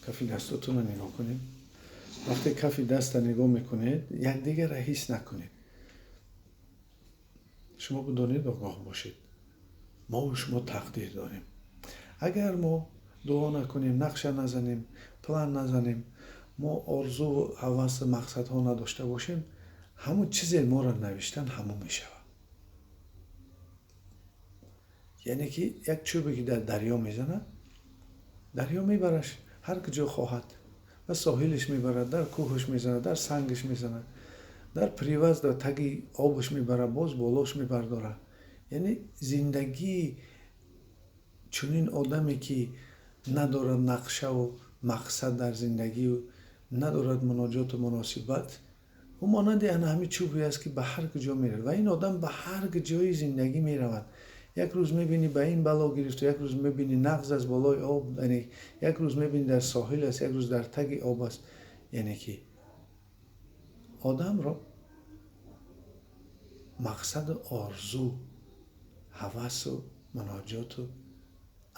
Кафи дастотонро нигоҳ кунед. Вақте кафи даста нигоҳ мекунед, якдигарро ҳис накунед. Шумо бидонед, огоҳ бошед. Мову шумо тақдир дорем. Агар мо дуо накунем, нақша назанем, план назанем, мо орзу, ҳавасу мақсадҳо надошта бошем, ҳамон чизе моро навиштан ҳамон мешавад. Яъне ки як чӯбе ки дар дарё мезанад, дарё мебараш ҳар куҷо хоҳад. Ба соҳилаш мебарад, дар кӯҳаш мезанад, дар сангаш мезанад, дар приваз, дар таги обаш мебарад, боз болош мебардорад. Яъне зиндагии чунин одаме ки надорад нақшаву мақсад дар зиндагию надорад муноҷоту муносибат, ӯ монанди ана ҳамин чӯбе аст ки ба ҳар куҷо меравад. Ва ин одам ба ҳар ҷои зиндагӣ меравад. Як рӯз мебинӣ ба ин бало гирифту, як рӯз мебинӣ нағз аст болои об, яъне як рӯз мебинӣ дар соҳил аст, як рӯз дар таги об аст. Яъне ки одамро мақсаду орзу, ҳавасу муноҷоту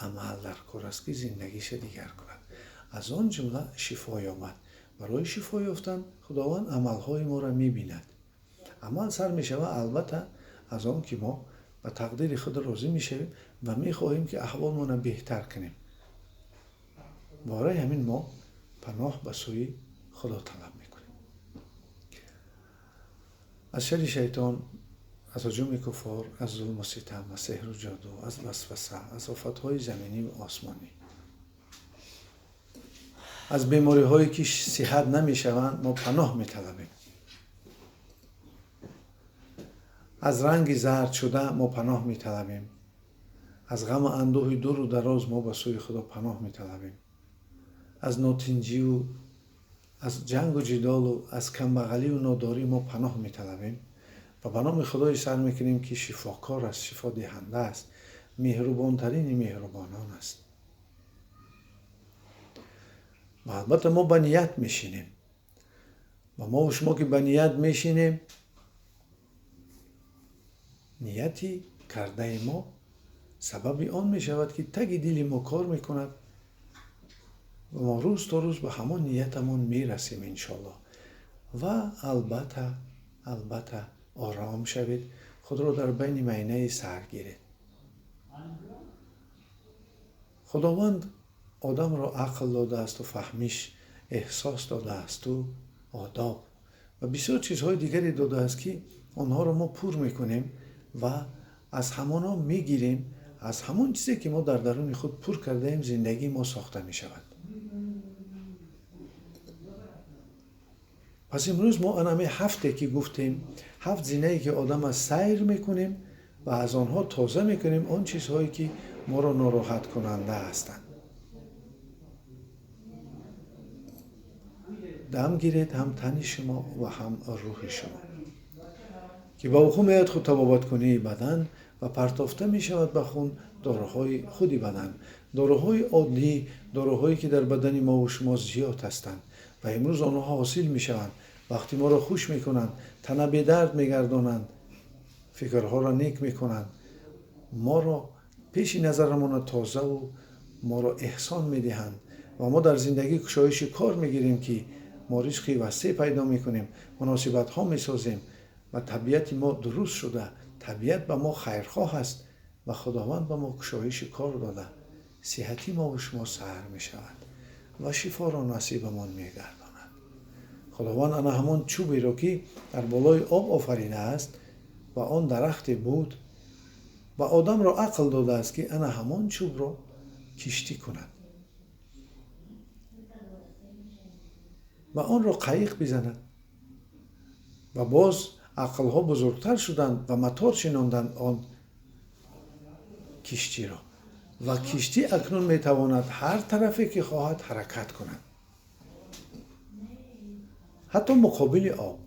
амал дар кор аст ки зиндагиша дигар кунад. Аз он ҷумла шифо ёбад. Барои шифо ёфтан Худованд амалҳои моро мебинад. Амал сар мешавад албатта аз он ки мо ба тақдири худ розӣ мешавем ва мехоҳем ки аҳволмонро беҳтар кунем. Барои ҳамин мо паноҳ ба сӯи Худо талаб мекунем. Аз шари шайтон, аз ҳуҷуми куффор, аз зулму ситам, аз сеҳру ҷоду, аз васваса, аз офатҳои заминӣ ва осмонӣ, аз бемориҳое ки сиҳат намешаванд мо паноҳ металабем. Аз ранги зард шуда мо паноҳ металабем. Аз ғаму андӯҳи дуру дароз мо ба сӯи Худо паноҳ металабем. Аз нотинҷиву аз ҷангу ҷидолу аз камбағаливу нодорӣ мо паноҳ металабем ва ба номи Худое сар мекунем ки шифокор аст, шифодиҳанда аст, меҳрубонтарини меҳрубонон аст. Ва албатта мо ба ният мешинем. Ва мову шумо ки ба ният мешинем, нияти кардаи мо сабаби он мешавад ки таги дили мо кор мекунад ва мо рӯз то рӯз ба ҳамон ниятамон мерасем иншоаллоҳ. Ва албатта ором шавед, худро дар байни майнаи сар гиред. Худованд одамро ақл додаасту фаҳмиш, эҳсос додаасту одоб ва бисёр чизҳои дигаре додааст ки онҳоро мо пур мекунем ва аз ҳамонҳо мегирем. Аз ҳамон чизе ки мо дар даруни худ пур кардаем зиндагии мо сохта мешавад. Пас имрӯз мо анаме ҳафте ки гуфтем, ҳафт зинае ки одам аз сайр мекунем ва аз онҳо тоза мекунем он чизҳое ки моро нороҳаткунанда ҳастанд. Дам гиред ҳам тани шумо ва ҳам рӯҳи шумо, ки ба вуқӯъ меояд худ табобаткунии бадан ва партофта мешавад ба хун доруҳои худи бадан, доруҳои оддӣ, доруҳое ки дар бадани мову шумо зиёд ҳастанд ва имрӯз онҳо ҳосил мешаванд. Вақти моро хуш мекунанд, тана бедард мегардонанд, фикрҳоро нек мекунанд, моро пеши назарамонро тозаву моро эҳсон медиҳанд ва мо дар зиндагӣ кушоиши кор мегирем ки мо ризқи васеъ пайдо мекунем, муносибатҳо месозем ва табиати мо дуруст шуда, табиат ба мо хайрхоҳ аст ва Худованд ба мо кушоиши кор дода, сиҳати мову шумо саҳар мешавад ва шифоро насибамон мегардонад. Худованд ана ҳамон чӯберо ки дар болои об офаридааст ва он дарахте буд, ба одамро ақл додааст ки ана ҳамон чӯбро киштӣ кунад ва онро қайиқ бизанад. Ва боз ақлҳо бузургтар шуданд ва матор шинонданд он киштиро ва киштӣ акнун метавонад ҳар тарафе ки хоҳад ҳаракат кунад, ҳатто муқобили об.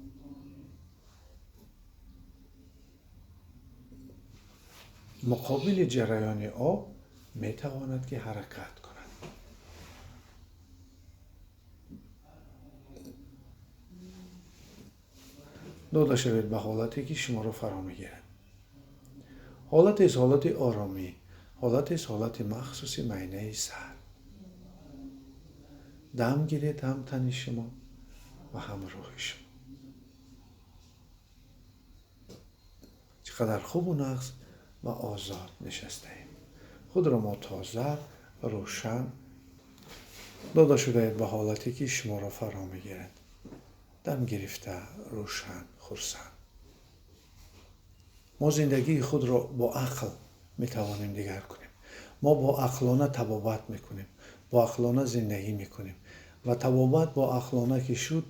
Муқобили ҷараёни об метавонад ки ҳаракат кунад. Дода шавед ба ҳолате ки шуморо фаро мегирад. Ҳолатест ҳолати оромӣ, ҳолатест ҳолати махсуси майнаи сар. Дам гиред ҳам тани шумо ва ҳам рӯҳи шумо. Чӣ қадар хубу нағз ва озод нишастаем. Худро мо тоза, рӯшан дода шудаед ба ҳолате ки шуморо фаро мегирад. Дам гирифта, рӯшан, хурсанд. Мо зиндагии худро бо ақл метавонем дигар кунем. Мо бо ақлона табобат мекунем, бо ақлона зиндагӣ мекунем ва табобат бо ақлона ки шуд,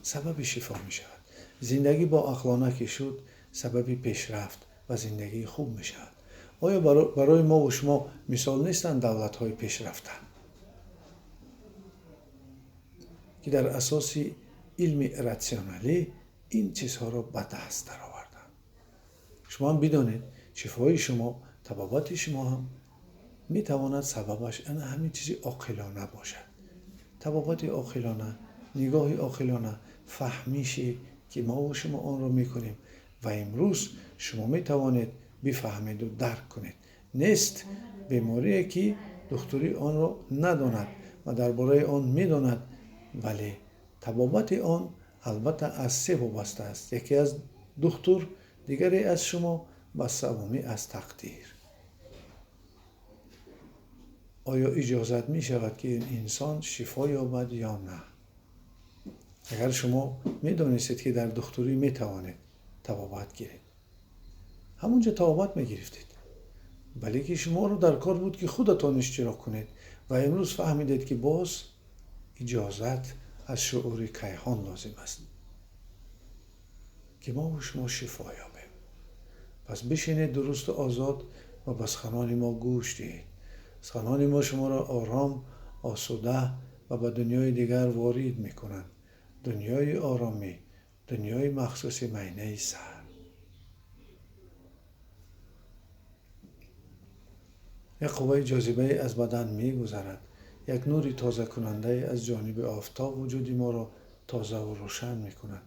сабаби шифо мешавад. Зиндагӣ бо ақлона ки шуд, сабаби пешрафт ва зиндагии хуб мешавад. Оё барои мо ва шумо мисол нестанд давлатҳои пешрафта, ки дар асоси илми ратсионалӣ ин чизҳоро ба даст дароварданд? Шумо ҳам бидонед, шифои шумо, табобати шумо ҳам метавонад сабабаш ана ҳамин чизи оқилона бошад. Табобати оқилона, нигоҳи оқилона, фаҳмише ки мо ва шумо онро мекунем ва имрӯз шумо метавонед бифаҳмеду дарк кунед. Нест беморие ки духтури онро надонад ва дар бораи он медонад, вале табобати он албатта аз се вобаста аст. Яке аз духтур, дигаре аз шумо ва севумӣ аз тақдир. Оё иҷозат мешавад ки ин инсон шифо ёбад ё на? Агар шумо медонистед ки дар духтурӣ метавонед табобат гиред, ҳамонҷо табобат мегирифтед. Бале ки шуморо дар кор буд ки худатон иштирок кунед ва имрӯз фаҳмидед ки боз иҷозат аз шуури кайҳон лозим аст ки мо ва шумо шифо ёбем. Пас бишинед дурусту озод ва ба суханони мо гӯш диҳед. Суханони мо шуморо ором, осуда ва ба дунёи дигар ворид мекунанд. Дунёи оромӣ, дунёи махсуси майнаи сар. Як қувваи ҷозибае аз бадан мегузарад, як нури тозакунандае аз ҷониби офтоб вуҷуди моро тозаву рӯшан мекунад.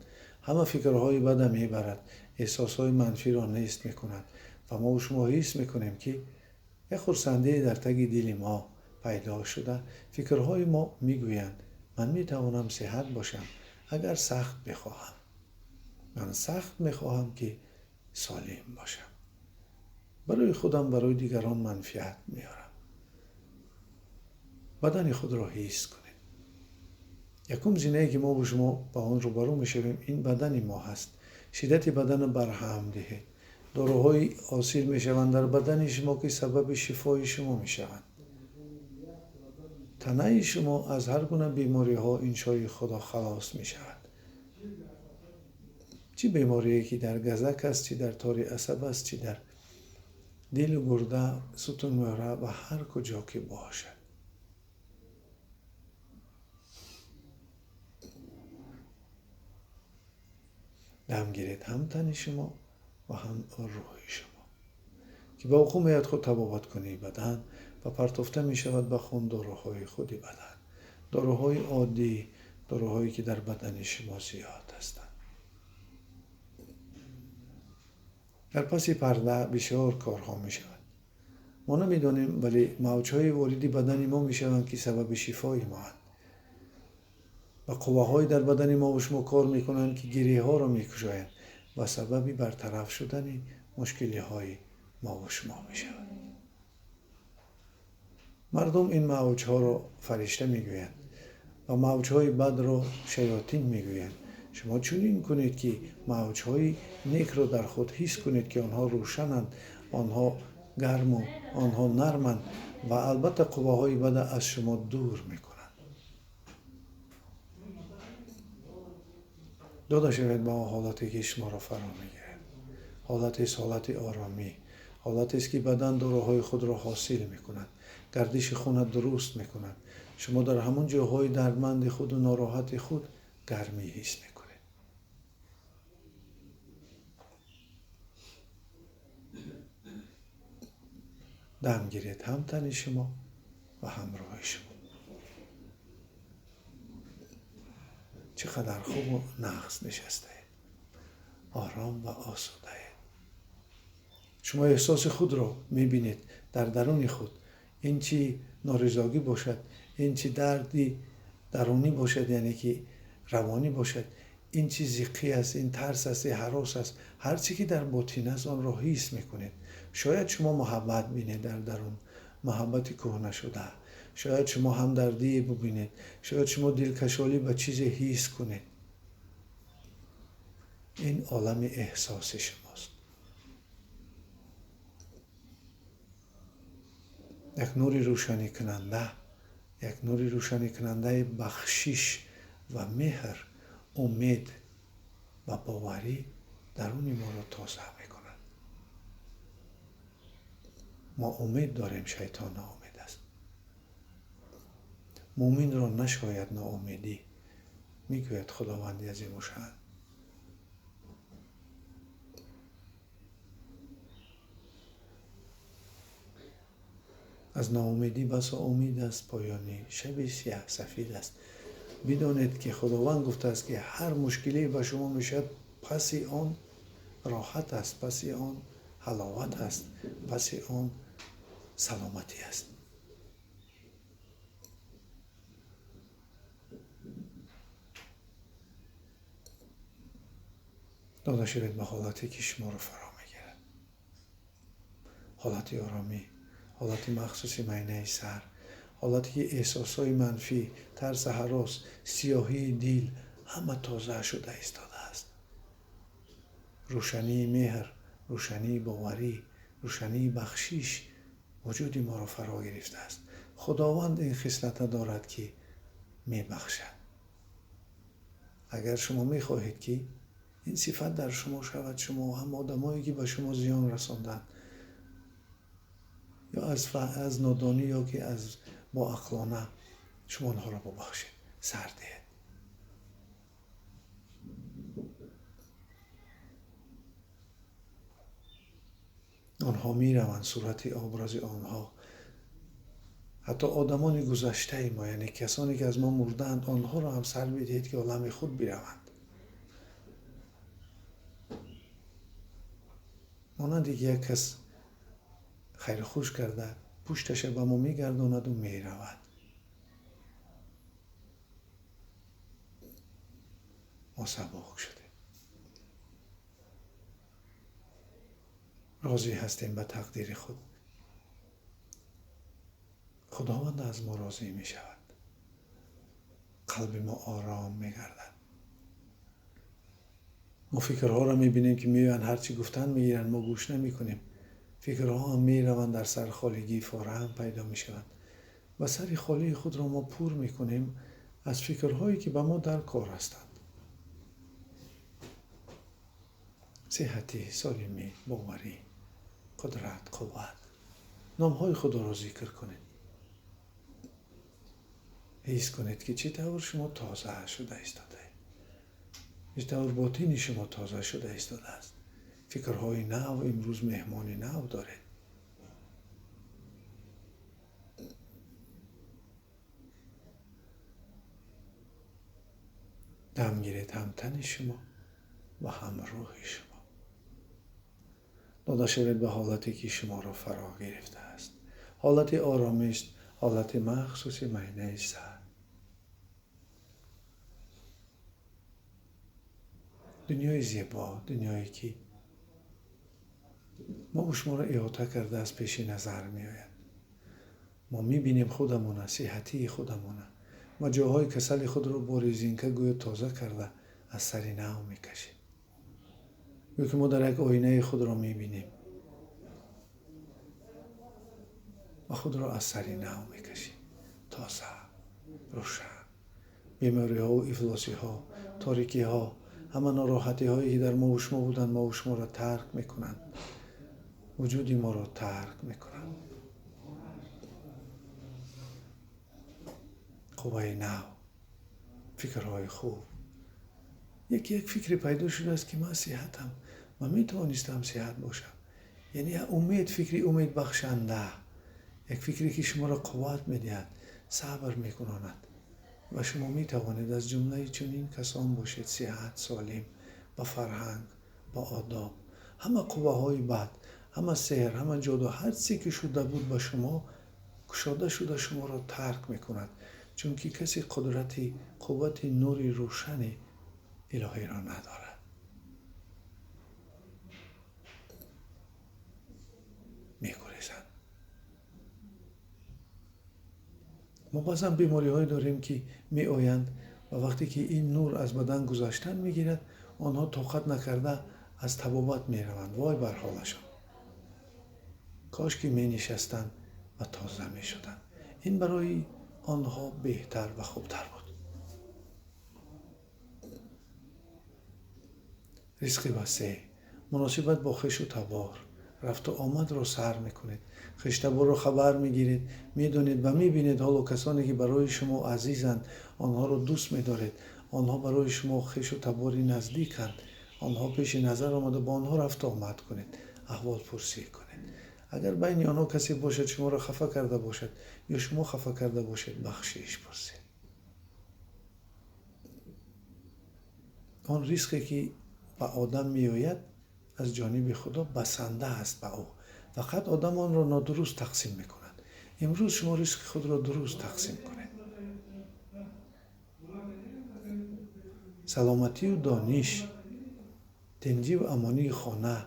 Ҳама фикрҳои бада мебарад, эҳсосҳои манфиро нест мекунад ва мо шумо ҳис мекунем ки як хурсандие дар таги дили мо пайдо шуда, фикрҳои мо мегӯянд: ман метавонам сиҳат бошам агар сахт бихоҳам. Ман сахт мехоҳам ки солим бошам. Барои худам, барои дигарон манфиат меорам. Бадани худро ҳис кунед. Якум зинае ки мо бо шумо ба он рӯбарӯ мешавем, ин бадани мо ҳаст. Шиддати баданро барҳам диҳед. Доруҳои ҳосил мешаванд дар бадани шумо ки сабаби шифои шумо мешаванд. Танаи шумо аз ҳар гуна бемориҳо иншои Худо халос мешавад. Чӣ беморие ки дар газак аст, чӣ дар тори асаб аст, чӣ дар дилу гурда, сутунмӯҳра ва ҳар куҷо ки бошад. Дам гиред ҳам тани шумо ва ҳам рӯҳи шумо, ки ба вуқӯъ меояд худ табобаткунии бадан ва партофта мешавад ба хун доруҳои худи бадан, доруҳои оддӣ, доруҳое ки дар бадани шумо зиёд ҳастанд. Дар паси парда бисёр корҳо мешавад. Мо намедонем, вале мавҷҳои вориди бадани мо мешаванд ки сабаби шифои моанд ва қувваҳое дар бадани мо ва шумо кор мекунанд ки гиреҳҳоро мекушоянд ва сабаби бартараф шудани мушкилиҳои мо ва шумо мешавад. Мардум ин мавҷҳоро фаришта мегӯянд ва мавҷҳои бадро шаётин мегӯянд. Шумо чунин кунед ки мавҷҳои некро дар худ ҳис кунед ки онҳо рӯшананд, онҳо гарму онҳо нарманд ва албатта қувваҳои бада аз шумо дур мекунанд. Дода шавед ба он ҳолате ки шуморо фаро мегирад. Ҳолатест ҳолати оромӣ, ҳолатест ки бадан доруҳои худро ҳосил мекунад, гардиши хунат дуруст мекунад. Шумо дар ҳамон ҷоҳои дардманди худу нороҳати худ гармӣ ҳис мекунед. Дам гиред ҳам тани шумо ва ҳам рӯҳи шумо. Чӣ қадар хубу нағз нишастаед, ором ва осудаед. Шумо эҳсоси худро мебинед дар даруни худ. Ин чӣ норизогӣ бошад, ин чӣ дарди дарунӣ бошад, яъне ки равонӣ бошад, ин чиз зиққӣ аст, ин тарс аст, ин ҳарос аст. Ҳар чӣ ки дар ботин аст, онро ҳис мекунед. Шояд шумо муҳаббат бинед дар дарун, муҳаббати кӯҳнашуда. Шояд шумо ҳамдардӣ бубинед, шояд шумо дилкашолӣ ба чизе ҳис кунед. Ин олами эҳсоси шумост. Як нури рӯшанӣкунанда, як нури рӯшанӣкунандаи бахшиш ва меҳр, умед ва боварӣ даруни моро тоза мекунад. Мо умед дорем, шайтон ноумед аст. Мӯминро нашояд ноумедӣ, мегӯяд Худованди азимушаън. Аз ноумедӣ басо умед аст, поёни шаби сиёҳ сафед аст. Бидонед ки Худованд гуфтааст ки ҳар мушкиле ба шумо мешавад, паси он роҳат аст, паси он ҳаловат аст, паси он саломатӣ аст. Дода шавед ба ҳолате ки шуморо фаро мегирад, ҳолати оромӣ, ҳолати махсуси майнаи сар, ҳолате ки эҳсосҳои манфӣ, тарс, ҳарос, сиёҳии дил ҳама тоза шуда истодааст. Рӯшании меҳр, рӯшании боварӣ, рӯшании бахшиш вуҷуди моро фаро гирифтааст. Худованд ин хислата дорад ки мебахшад. Агар шумо мехоҳед ки ин сифат дар шумо шавад, шумо ҳам одамое ки ба шумо зиён расонданд, ё аз нодонӣ ё ки аз боақлона, шумо онҳоро бубахшед, сар диҳед. Онҳо мераванд, сурати образи онҳо, ҳатто одамони гузаштаи мо, яъне касоне ки аз мо мурдаанд, онҳоро ҳам сар бидиҳед ки олами худ бираванд. Монанде ки як кас хайрхуш карда, пушташа ба мо мегардонаду меравад. Мо сабук шудем, розӣ ҳастем ба тақдири худ. Худованд аз мо розӣ мешавад, қалби мо ором мегардад. Мо фикрҳоро мебинем ки меоянд, ҳарчи гуфтан мегиранд, мо гӯш намекунем. Фикрҳо ҳам мераванд, дар сархолигӣ форам пайдо мешаванд ва сари холии худро мо пур мекунем аз фикрҳое ки ба мо дар кор ҳастанд. Сиҳатӣ, солимӣ, боварӣ, қудрат, қувват. Номҳои худоро зикр кунед. Ҳис кунед ки чӣ тавр шумо тоза шуда истодаед, чӣ тавр ботини шумо тоза шуда истодааст. Фикрҳои нав, имрӯз меҳмони нав доред. Дам гиред ҳам тани шумо ва ҳам рӯҳи шумо. Дода шавед ба ҳолате ки шуморо фаро гирифтааст. Ҳолати оромист, ҳолати махсуси майнаи сар. Дунёи зебо, дунёе ки мо шуморо иҳота карда аз пеши назар меояд. Мо мебинем худамона, сиҳатии худамона ва ҷоҳои касали худро бо резинка гӯё тоза карда аз сари нав мекашем. Гӯё ки мо дар як оинаи худро мебинем ва худро аз сари нав мекашем. Тоза, рӯшан. Бемориҳову ифлосиҳо, торикиҳо, ҳама нороҳатиҳое ки дар мову шумо буданд, мову шуморо тарк мекунанд, вуҷуди моро тарк мекунанд. Қувваи нав, фикрҳои хуб. Яке як фикре пайдо шудааст ки ман сиҳатам ва метавонистам сиҳат бошам. Яъне умед, фикри умедбахшанда, як фикре ки шуморо қувват медиҳад, сабр мекунонад ва шумо метавонед аз ҷумлаи чунин касон бошед, сиҳат, солим, ба фарҳанг, ба одоб. Ҳама қувваҳои бад, ҳама сеҳр, ҳама ҷоду, ҳар чизе ки шуда буд ба шумо кушода шуда шуморо тарк мекунад. Чунки касе қудрати қуввати нури рӯшани илоҳиро надорад. Мегурезанд. Мо баъзан бемориҳое дорем, ки меоянд ва вақте ки ин нур аз бадан гузаштан мегирад, онҳо тоқат накарда аз табобат мераванд. Вой бар ҳолашон. Кош ки менишастанд ва тоза мешуданд. Ин барои онҳо беҳтар ва хубтар буд. Ризқи васеъ, муносибат бо хешу табор, рафту омадро сар мекунед, хештаборро хабар мегиред, медонед ва мебинед ҳоло касоне ки барои шумо азизанд, онҳоро дӯст медоред, онҳо барои шумо хешу табори наздиканд, онҳо пеши назар омада бо онҳо рафту омад кунед, аҳволпурсӣ кунед. Агар байни онҳо касе бошад шуморо хафа карда бошад ё шумо хафа карда бошед, бахшиш пурсед. Он ризқе ки ба одам меояд аз ҷониби Худо басанда аст ба ӯ. Фақат одам онро нодуруст тақсим мекунад. Имрӯз шумо ризқи худро дуруст тақсим кунед. Саломатию дониш, тинҷиву амонии хона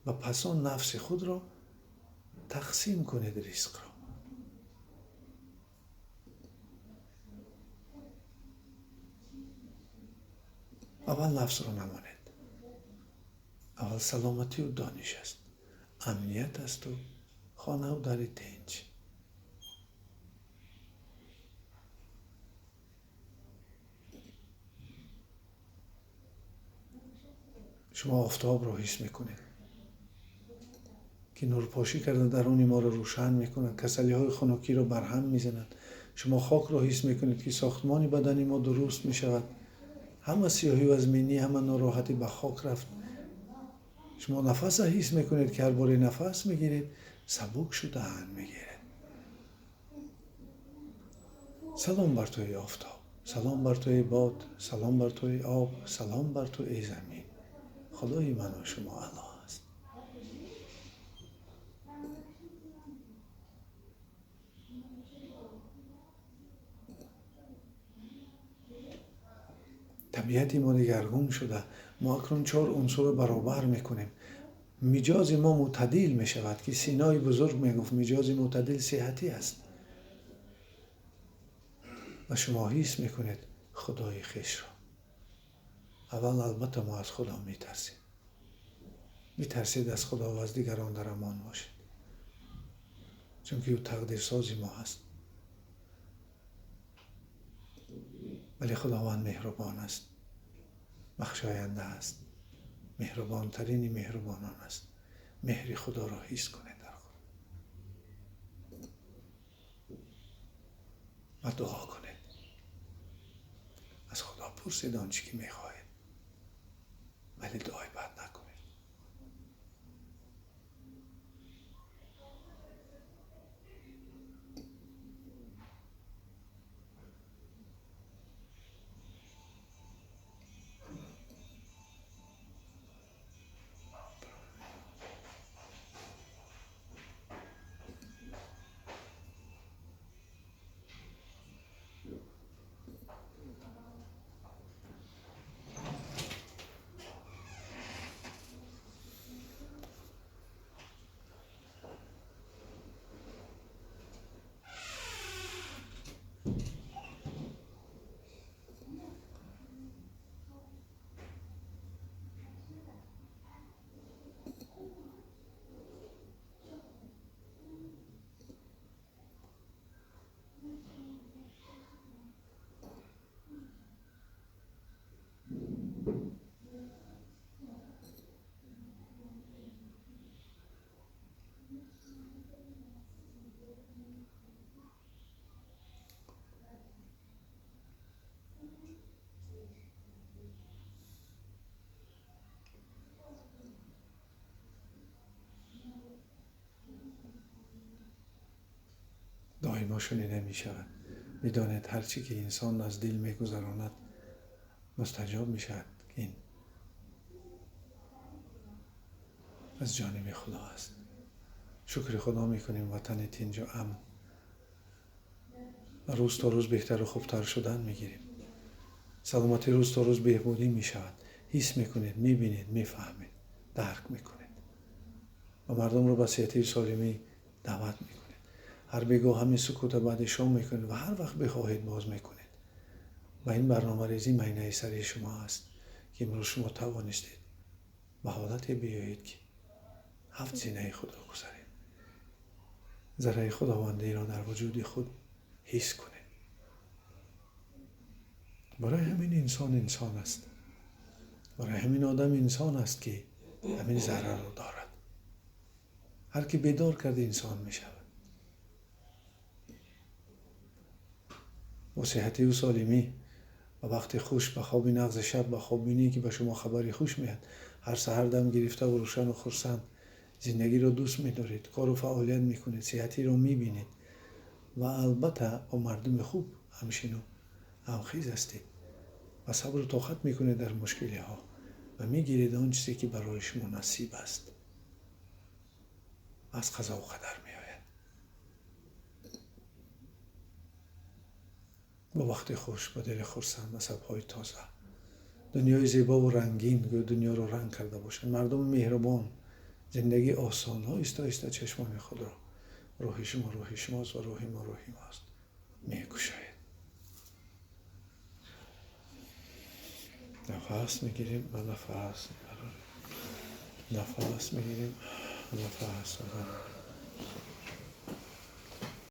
ва пасон нафси худро тақсим кунед ризқро. Аввал нафсро намонед. Аввал саломатию дониш аст, амният асту хонаву дари тинҷ. Шумо офтобро ҳис мекунед ки нурпошӣ карда даруни моро рӯшан мекунад, касалиҳои хунукиро барҳам мезанад. Шумо хокро ҳис мекунед ки сохтмони бадани мо дуруст мешавад. Ҳама сиёҳӣ вазминӣ, ҳама нороҳатӣ ба хок рафт. Шумо нафасро ҳис мекунед ки ҳар боре нафас мегиред, сабук шудаан мегиред. Салом бар ту эй офтоб, салом бар ту эй бод, салом бар ту эй об, салом бар ту эй замин. Худои ману шумо Аллоҳ аст. Табиати мо дигаргун шуда. Мо акнун 4 унсурро баробар мекунем. Миҷози мо мӯътадил мешавад, ки Синои бузург мегуфт миҷози мӯътадил сиҳатӣ аст. Ва шумо ҳис мекунед Худои хешро. Аввал албатта мо аз Худо метарсем. Метарсед аз Худо ва аз дигарон дар амон бошед, чунки ӯ тақдирсози мо аст. Вале Худованд меҳрубон аст, бахшоянда аст, меҳрубонтарини меҳрубонон аст. Меҳри Худоро ҳис кунед дар худ ва дуо кунед. Аз Худо пурсед он чӣ ки мехоҳед, вале дуои бад накунед. Доимо шунида мешавад. Медонед ҳарчи ки инсон аз дил мегузаронад мустаҷоб мешавад. Ин аз ҷониби Худо аст. Шукри Худо мекунем ватани тинҷу амн рӯз то рӯз беҳтару хубтар шудан мегирем. Саломатӣ рӯз то рӯз беҳбудӣ мешавад. Ҳис мекунед, мебинед, мефаҳмед, дарк мекунед ва мардумро ба сиҳатию солимӣ даъват мекунед. Ҳар бегоҳ ҳамин сукута баъди шом мекунед ва ҳар вақт бихоҳед боз мекунед. Ва ин барномарезӣ майнаи сари шумо аст, ки имрӯз шумо тавонистед ба ҳолате биёед, ки ҳафт зинаи худро гузаред, зарраи худовандиро дар вуҷуди худ ҳис кунед. Барои ҳамин инсон инсон аст, барои ҳамин одам инсон аст, ки ҳамин зарраро дорад. Ҳар ки бедор кард, инсон мешавад. Бо сиҳатию солимӣ, ба вақти хуш, ба хоби нағзи шаб, ба хоббинӣ, ки ба шумо хабари хуш меяд, ҳар саҳар дам гирифтаву рӯшану хурсанд зиндагиро дӯст медоред, кору фаъолият мекунед, сиҳатиро мебинед ва албатта бо мардуми хуб ҳамшину ҳамхез ҳастед ва сабру тоқат мекунед дар мушкилиҳо ва мегиред он чизе, ки барои шумо насиб аст, аз қазову қадар меояд. Бо вақти хуш, бо дили хурсанд, асабҳои тоза, дунёи зебову рангин, гӯё дунёро ранг карда бошанд, мардуми меҳрубон, зиндагии осон, оҳиста оҳиста чашмони худро, рӯҳи шумо рӯҳи шумост ва рӯҳи мо рӯҳи мост, мекушоед. Нафас мегирем ва нафас мебарорем, нафас мегирем, нафас мебарорем.